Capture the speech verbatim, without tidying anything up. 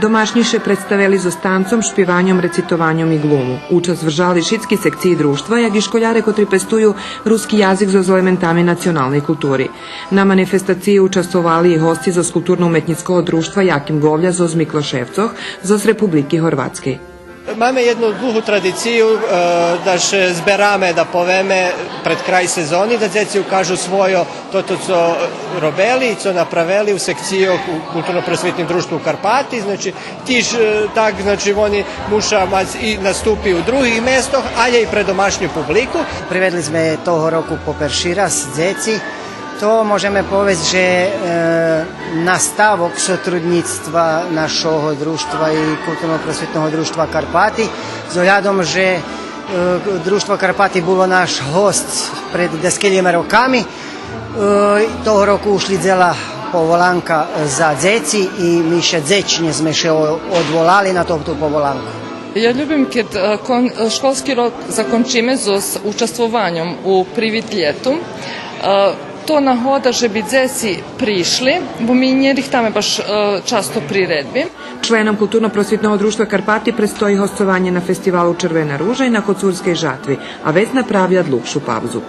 Домашнї ше представели зоз танцом, шпиваньом, рецитованьом и глуму. Учасц вжали шицки секциї дружтва, як и школяре котри пестую руски язик зоз елементами националней култури. На манифестациї участвовали и госци зоз Културно-уметнїцкого дружтва Яким Говля зоз Миклошевцох, зоз Републики Горватскей. Маме єдну длугу традицию, е, да ше збераме, да повеме пред край сезони, да дзеци укажу свойо тото цо робели и цо направели у секцийох у Културно-просвитним дружтву Карпати, значи, тиж, е, так, значи, вони муша мац и наступи у других местох, алє и пред домашню публику. Приведли зме того року по перши раз дзеци. То можеме повесц же, е, наставок сотруднїцтва нашого дружтва и Културно-просвитного дружтва Карпати, з оглядом же, е, Дружтво Карпати було наш госц пред дашкелїма роками. Е, того року ушлїдзела поволанка за дзеци и ми ше дзечнє зме ше о-, одволали на тоту поволанку. Я любим кед, е, кон-, е, школски рок закончиме зоз участвованьом у Привит лєту. Е, то нагода же би дзеци пришли, бо ми нє рихтаме баш, е, часто приредби. Членом Културно-просвитного дружтва Карпати предстої госцованє на фестивалу Червена ружа и на Коцурскей жатви, а вец направя длугшу паузу.